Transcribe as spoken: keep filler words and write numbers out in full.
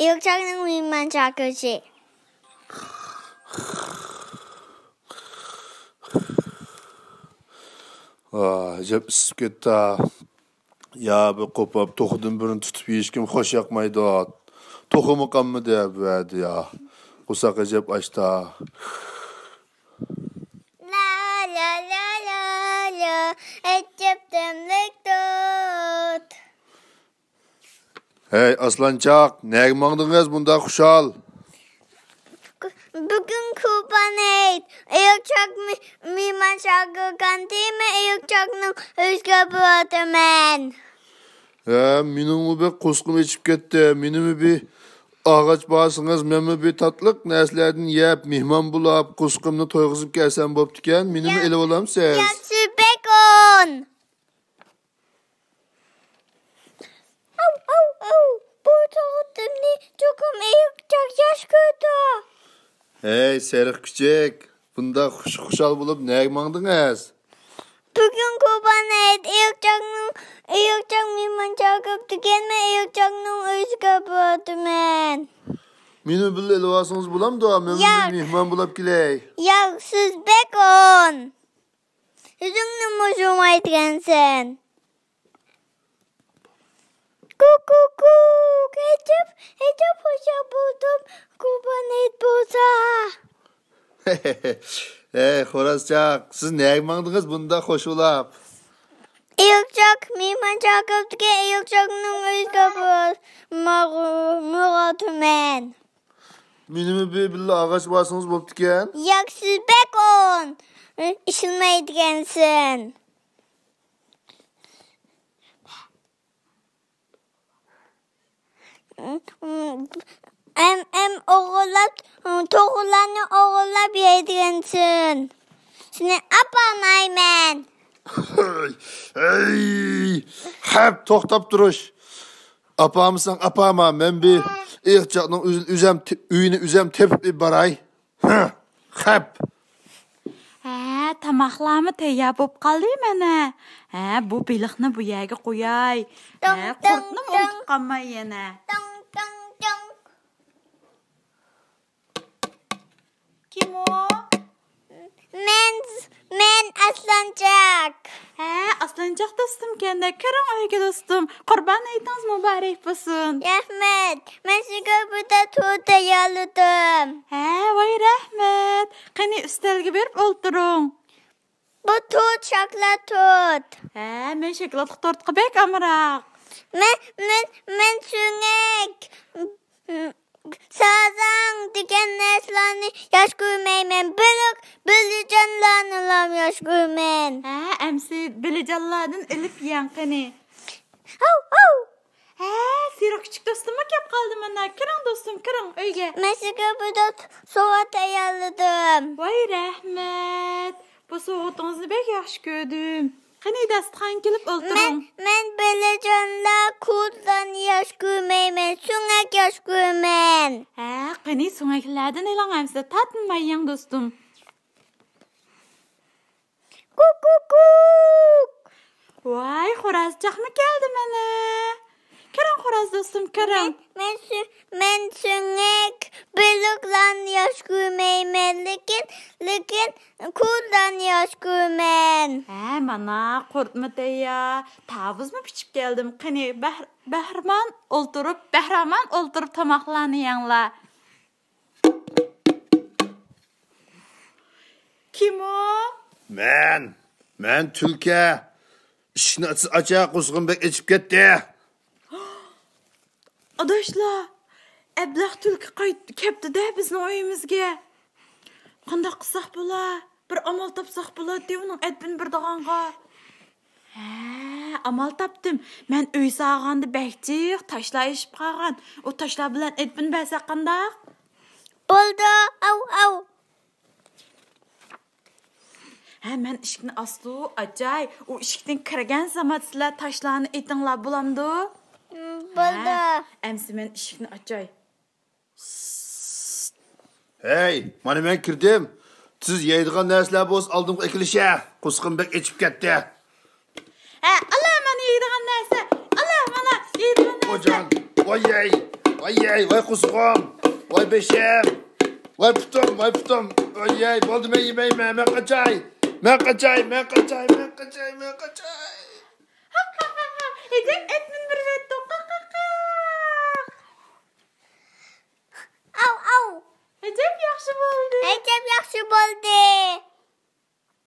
ئېلكىچاكنىڭ مېھمان چاكىرى. ئا، ئەجەب ئىسسىپ كەتتى. يا، بىر قوپاپ توخۇدىن بىرنى تۇتۇپ يېيىشكىمۇ خوش ياقمايدۇ. توخۇمۇ قالمىدى بۇ يەردە يا. قورساق ئەجەب ئاچتا. لا، لا، لا، لا، لا، ئەجەب تەملىك تۇت. ھەي، ئاسلانچاق، نەگە ماڭدىڭىز بۇنداق خۇشال؟ بۈگۈن قۇربان ھېيت. ئېلكىچاك مې-، مېھمان چاقىرغانتى، مەن ئېلكىچاكنىڭ ئۆيىگە بارىمەن. ھە، مېنىڭمۇ بىر قورسىقىم ئېچىپ كەتتى. مېنىمۇ بىر ئاغاچ بەرسىڭىز، مەنمۇ بىر تاتلىق نەرسىلەردىن يەپ، مېھمان بولاپ، قورسىقىمنى تويغۇزۇپ كەلسەم بوپتىكەن. مېنىمۇ ياق-، ئېلىۋالامسىز؟ ياخشى، بەك ئون. ئاۋ، ئاۋ، ئاۋ! بۇ تۇغۇتۇمنى چوقۇم ئېلكىچاك ياخشى كۆرىدۇ. ھەي، سېرىق كۈچۈك، بۇنداق خۇش-خۇشال بولۇپ نەگە ماڭدىڭىز؟ بۈگۈن قۇربان ھېيت، ئېلكىچاكنىڭ، ئېلكىچاك مېھمان چاقىرىپتىكەن، مەن ئېلكىچاكنىڭ ئۆيىگە بارىمەن. مېنى بىللە ئېلىۋالسىڭىز بولامدۇ؟ مەن ياق. مېھمان بولاپ كېلەي. ياق، سىز بەك ئون. ئۆزۈڭنىمۇ جۇمايدىغانسەن. كۇكۇكۇك، ئەجەب، ئەجەب خۇشال بولدۇم، قۇربان ھېيت بولسا. ھەي، خورازچاق، سىز نەگە ماڭدىڭىز بۇنداق خوش ئۇلاپ؟ ئېلكىچاك، مېھمان چاقىرىپتىكەن، ئېلكىچاكنىڭ ئۆيىگە بار-، ماغۇ-، ماڭاتىمەن. مېنىمۇ بىر بىللە ئاغاچ بەرسىڭىز بوپتىكەن. ياق، سىز بەك ئون. ئىشلىمەيدىكەنسەن. ئەم، ئەم ئوغرىلاپ، توخۇلارنى ئوغرىلاپ يەيدىكەنسەن. سېنى ئاپارمايمەن. ھەي، خەپ، توختاپ تۇرۇش. ئاپارمىساڭ ئاپارما، مەن بىر ئېلكىچاكنىڭ ئۆز-، ئۆزەم تې-، ئۆيىنى ئۆزەم تېپىپ ئېلىپ باراي. ھە، خەپ. ھە، تاماقلارمۇ تەييار بولۇپ قالدى مانا. ھە، بۇ بېلىقنى بۇ يەرگە قوياي. ھە، قۇرتنىمۇ ئۇنتۇپ قالماي يەنە. كىم ئۇ؟ مەن، مەن ئاسلانچاق. ھە، ئاسلانچاق دوستۇمكەن-دە، كىرىڭ ئۆيگە دوستۇم. قۇربان ھېيتىڭىز مۇبارەك بولسۇن. رەھمەت. مەن سىزگە بىردە تورت تەييارلىدىم. ھە، ۋاي رەھمەت. قېنى ئۈستەلگە بېرىپ ئولتۇرۇڭ. بۇ تورت شاكىلات تورت. ھە، مەن شاكىلاتلىق تورتقا بەك ئامراق. مەن، مەن، مەن سۆڭەك. سازاڭ دېگەن نەرسىلەرنى ياخشى كۆرمەيمەن. بېلىق، بېلىجانلارنىلا ياخشى كۆرىمەن. ھە، ئەمسە بېلىجانلاردىن ئېلىپ يەڭ قېنى. ھاۋ، ھاۋ. ھە، سېرىق كۈچۈك دوستۇممۇ كەپ قالدى مانا. كىرىڭ دوستۇم، كىرىڭ ئۆيگە. مەن سىزگە بىر دەست سوغا تەييارلىدىم. ۋاي رەھمەت. بۇ سوغىتىڭىزنى بەك ياخشى كۆردۈم. قېنى، داستىخانغا كېلىپ ئولتۇرۇڭ. مەن، مەن بېلىجانلار، قۇرتلارنى ياخشى كۆرمەيمەن، سۆڭەك ياخشى كۆرىمەن. ھە، قېنى، سۆڭەكلەردىن ئېلىڭ ئەمسە، تاتماي يەڭ دوستۇم. كۇكۇكۇك. ۋاي، خورازچاقمۇ كەلدى مانا. كىرىڭ خوراز دوستۇم، كىرىڭ. مەن، مەن سۆ-، مەن سۆڭەك، بېلىقلارنى ياخشى كۆرمەيمەن، لېكىن، لېكىن قۇرتلارنى ياخشى كۆرىمەن. ھە، مانا قۇرتمۇ تەييار، تاۋۇزمۇ پىچىپ كەلدىم. قېنى، بەھر-، بەھرىمان ئولتۇرۇپ، بەھرامان ئولتۇرۇپ تاماقلارنى يەڭلار. كىم ئۇ؟ مەن، مەن تۈلكە. ئىشىكنى ئاچ-، ئاچا، قورسىقىم بەك ئېچىپ كەتتى. ئاداشلار، ئەبلەخ تۈلكە قايت-، كەپتۇ-دە بىزنىڭ ئۆيىمىزگە. قانداق قىلساق بولا؟ بىر ئامال تاپساق بولاتتى ئۇنىڭ ئەدىپىنى بېرىدىغانغا. ھە، ئامال تاپتىم. مەن ئۆي سالغاندا بەك جىق تاشلار ئېشىپ قالغان. ئۇ تاشلار بىلەن ئەدىپىنى بەرسەك قانداق؟ بولىدۇ. ئاۋ، ئاۋ. ھە، مەن ئىشىكنى ئاستۇ ئاچاي. ئۇ ئىشىكتىن كىرگەن زامات سىلەر تاشلارنى ئېتىڭلار، بولامدۇ؟ م، بولىدۇ. ھە، ئەمسە مەن ئىشىكنى ئاچاي. ھەي، مانا مەن كىردىم. سىز يەيدىغان نەرسىلەر بولسا ئالدىمغا ئەكېلىشە. قورسىقىم بەك ئېچىپ كەتتى. ھە، ئالا مانا يەيدىغان نەرسە. ئالا مانا يەيدىغان نەرسە. خوجام، ۋاي يەي. ۋاي يەي، ۋاي قورسىقىم، ۋاي بېشىم، ۋاي پۇتۇم، ۋاي پۇتۇم. ۋاي يەي، بولدى، مەن يېمەيمەن، مەن قاچاي. مەن قاچاي، مەن قاچاي، مەن قاچاي، مەن قاچاي.